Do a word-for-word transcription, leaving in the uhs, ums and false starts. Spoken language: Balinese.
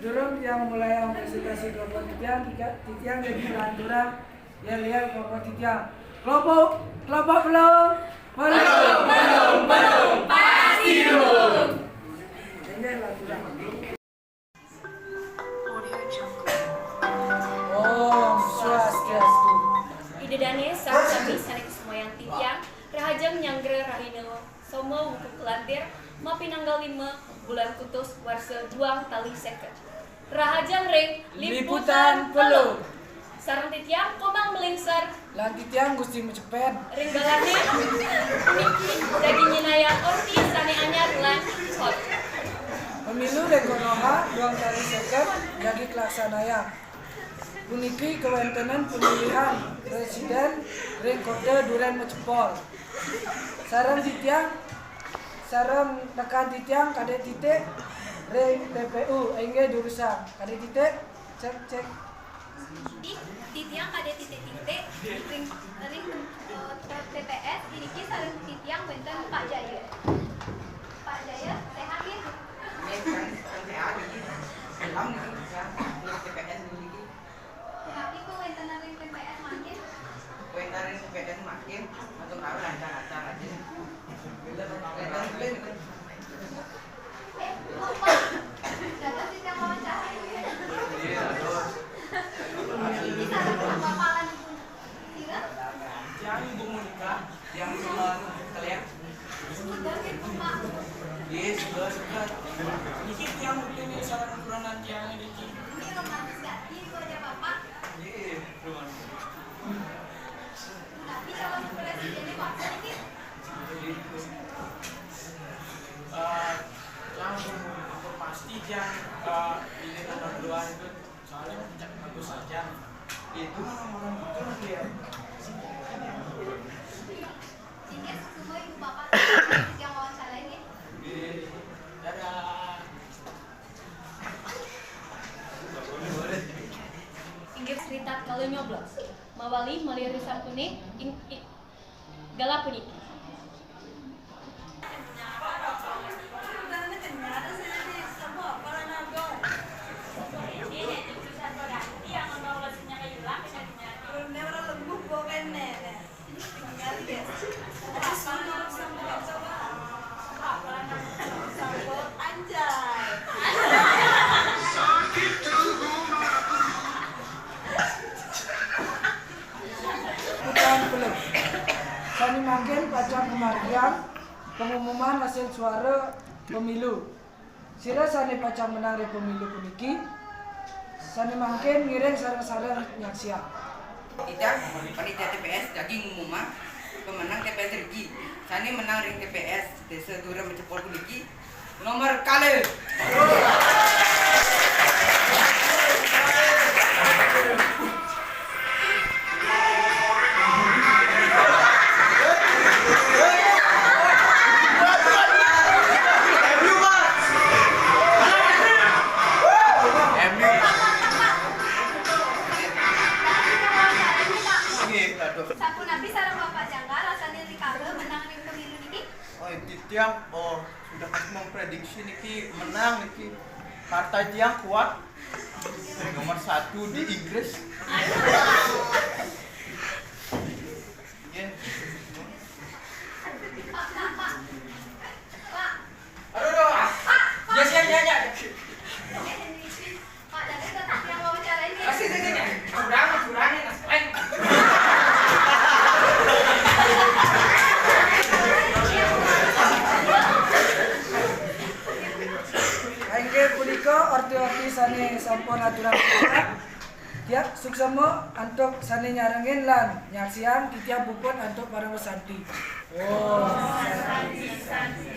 Durung tiang mulai presentasi kelompok titiang, tiga, titiang jadi lanturang ya lihat kelompok titiang. Kelompok, kelompok belum? Belum, belum, belum. Pasti belum. Ini lanturang. Om Swastiastu. Ida dané sareng sami sané kasumayang titiang, rahajeng nyanggra rahina Soma wuku kalantir, mapinanggal lima bulan Kutus warsa duang tali seket. Rahajeng ring liputan pelung. Sareng titiang Komang Melingsar. Lan titiang Gusti Mecepet. Ring galané puniki jagi nyinayang orti sané anyar lan hot. Pemilu ring Konoha duang tali seket jagi kalaksanayang. Puniki kawéntenan pemilihan presiden ring Kota Duren Mecepol. Sareng titiang, sareng rekan titiang Kadek Titik ring T P U, inggih durusang. Kadek Titik, cek, cek. Titiang Kadek Titik-titik ring, ring, eh, T P S, iriki sareng titiang wénten Pak Jaya. Pak Jaya, séhat nggih? Nggih, kan, kan séhat niki. Pulang niki bisa, niki T P S niki. Punapi kawéntenan ring T P S mangkin? Kawéntenan ring T P S mangkin, matur kawula lancar-lancar aja. Kawéntenan mangkin. Eh, lupa. Dados titiang wawancara. Iya, terus. Ini sareng Bapak lan Ibu. Sira? Tiang Ibu Monika, tiang Ibu Monika. Sudah gitu, Pak. Iya, sudah, sudah. Niki tiang mungkin nih sareng kurangan tiang niki. Ini romantis gak? Ini aja Bapak. Iya, romantis. Tapi kalau presiden ini Bapak ini. Eh, langsung informasi tiang, eh, ini tanggal dua itu. Soalnya puncak bagus aja. Itu malam-malam betul dia. Inggih, semua ibu bapak yang wawancara ini. Dadah. Inggih, cerita kalau nyoblos. Mawali malih risang kuning, ing-, ing-, Gala puniki. Anjay. Putra pelung. Sané mangkin pacang kamargiang pengumuman hasil suara pemilu. Sira sané pacang menang ring pemilu puniki, sané mangkin ngiring sareng-sareng nyaksiang. Titiang panitia T P S jagi ngumumang pemenang T P S regi. Sané menang ring T P S Désa Duren Mecepol puniki, nomor kalih. Sapunapi sareng Bapak Jangga, rasané rikala menang ring pemilu niki? Oh, titiang, oh, sudah memprediksi niki menang niki. Partai tiang kuat. Nomor satu di Inggris. Nggih. Aduh, aduh. Ya, ya, ya, ya. Pak, tadi tetap yang wawancara ini. Masih, masih, masih. Kurang, kurang, ya, Mas. Lain. Inggih punika orti-orti sané sampun aturang. Tiang suksma antuk sané nyarengin lan nyaksiang titiang puput antuk parama santi. Om Santi, Santi,